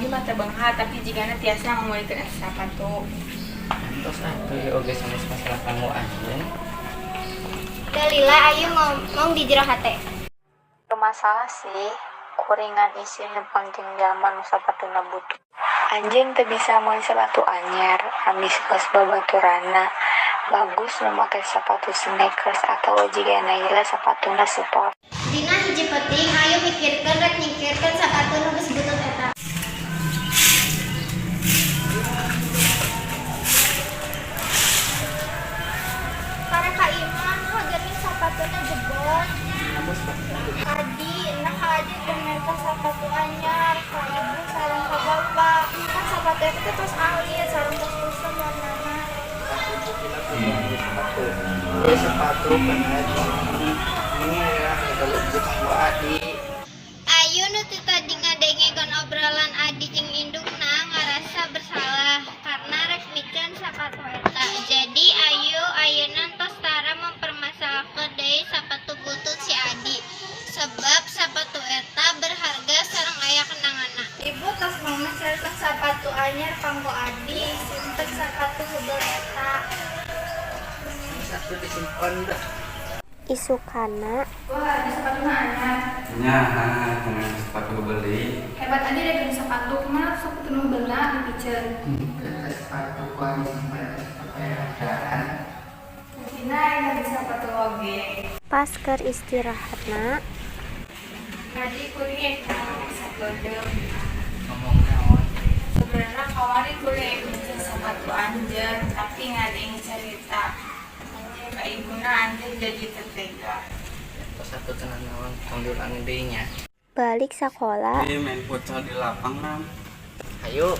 Abi mah teu beunghar, tapi jigana tiasa ngameulikeun eta sapatu. Terus atuh ieu oge sanes masalah kanggo anjeun. Dalila, ayo ngomong di jero hate. Teu masalah sih, kuringan isin nepang jeung jalma nu sapatuna butut. Anjeun teu bisa meuli sapatu anyar, ambis geus babaturanna. Bagus nu make sapatu sneakers atawa jiga Naila sapatuna sport. Dina hiji peuting ayo mikirkeun rek nyingkirkeun sapatu nu geus butut eta. Para ka imah geuning sapatuna jebol. Adi, nah Adi teu menta sapatu anyar ka ibu sareng ka bapa. Kan sapatu eta teh tos alit sareng tos kusem warnana. Ibu hilap beli sepatu. Ieu sepatu bener ini adalah kalau ibu kanggo Adi. Ayu nu ti tadi ngadengekeun obrolan Adi jeung indungna ngarasa bersalah karena rek miceun sapatu eta. Jadi Ayu ayeuna tos tara mempermasalahkeun deui sapatu butut si Adi. Sebab sapatu eta berharga sareng aya kenanganna. Ibu tos memesankeun sapatu anyar kanggo Adi, simpen sapatu heubeul eta. Satu disimpan dah. Isukana. Wah, di sepatuna anyar. Nya, dengan sepatu beli. Hebat aja deh beli sepatu, kumaha sepatu nu heubeulna dipiceun. Eta sepatu ku Adi sampai pakai. Mungkin aya di sepatu oge. Pas keur istirahatna. Tadi kuring ek sapeudeung. Ngomong naon? Sebenarnya kawari kuring ek miceun sepatu anjeun, tapi ngadeng cerita anjeun ka ibuna, anjeun jadi teu tega. Tos atuh teu nanaon, tong diulangi deui nya. Balik sekolah. Di main futsal di lapangan. Ayo.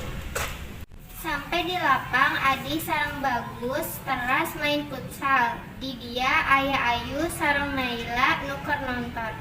Sampai di lapang, Adi sareng Bagus teras main futsal. Di dia aya Ayu sareng Naila nu keur nonton.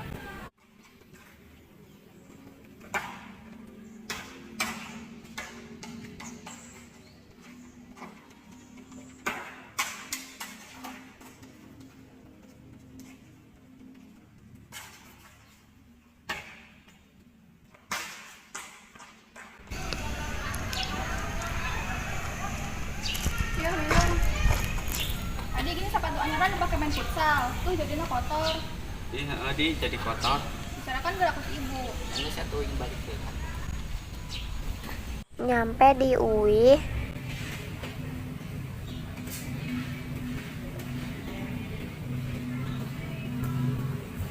Ya, minum. Adi, gini sepatu anyaran dipakai main futsal. Tuh jadinya kotor. Ih, heeh, Di, jadi kotor. Bicara kan gerak ku ibu. Ini satu yang balik ke. Nyampe di uih.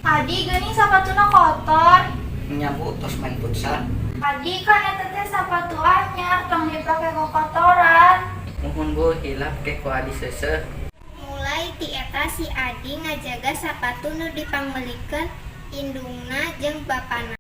Adi, geuning sapatuna kotor. Nya, Bu, tos main futsal. Adi, kan eta teh sapatu anyar, tong dipake kokotoran. Muhun, Bu, hilap ke ku Adi seuseuh. Mulai ti eta si Adi ngajaga sapatu nu dipangmeulikeun indungna jeung bapana.